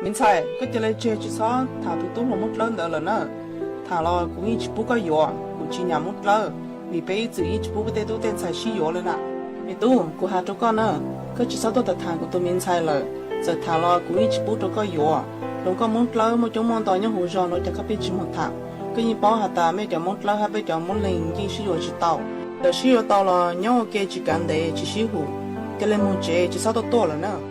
Me ntxhais, koj cia li tseg tsis txhob tham tus tub hluas Moob Dlawb ntawd lawm na. Tham los kuv yeej tsis pub koj yuav, kuv tsis nyiam Moob Dlawb, vim peb ib txwm yeej tsis pub peb tej tub tej ntxhais sib yuav li na. Me tub, kuv has rau koj na, koj tsis txhob tuaj tham tham kuv tus me ntxhais lawm, txawm tham los kuv yeej tsis pub rau koj yuav. Hluas nkauj Moob Dlawb muaj coob muaj ntau nyob hauv zos no, cas koj pheej tsis mus tham? Koj yeej paub has tas mej cov Moob Dlawb hab peb cov Moob Leeg yeej sib yuav tsis tau. Txawm sib yuav tau los nyob ua ke tsis kav ntev tsis sib hum. Cia li mus tsev, tsis txhob tuaj tuaj lawm na.